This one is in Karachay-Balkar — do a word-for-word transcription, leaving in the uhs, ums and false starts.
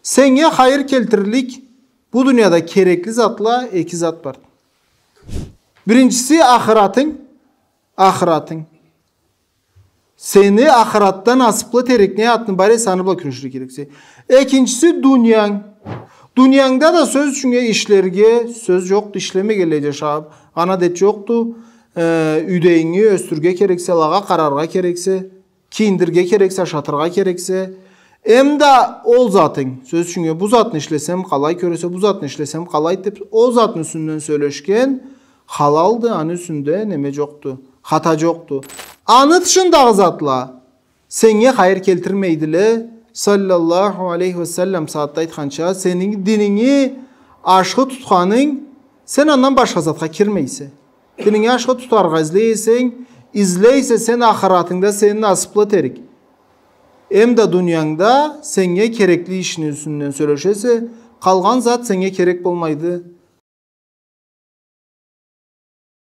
Сеннге хайыр келтирлик бу дунияда керекли затла эки зат бар. Биринчиси ахыратынг, ахыратынг. Сени ахыратда насыплы этерик не затынг бар эсе, аны бла кюреширге керексе. Экинчиси дунянг. Дунянг да, да сёз ючюннге ишлерге сёз жокъду, ишлемегенлей жашагъан адет жокъду. Э, юйдегинги ёсдюрге керексе, алагъа къараргъа керексе, кийиндирге керексе, ашатыргъа керексе. Эм да ол затынг, сёз ючюннге, бу затны ишлесем къалай кёресе, бу затны ишлесем къалай деп, ол затны юсюнден сёлешген халалды, аны юсюнде неме жокъду, хата жокъду. Аны тышындагъы затла сеннге хайыр келтирмейдиле. Саллаллаху алейхи ва саллам сагъатда айтханча, сени дининги ашхы тутханынг, сен андан башха затха кирмейсе. Дининги ашхы тутаргъа излей эсенг, излей эсе сен ахыратынгда сени насыплы этерик. Эм да дунянг да сеннге керекли ишни юсюнден сёлешесе, къалгъан зат сеннге керек болмайды.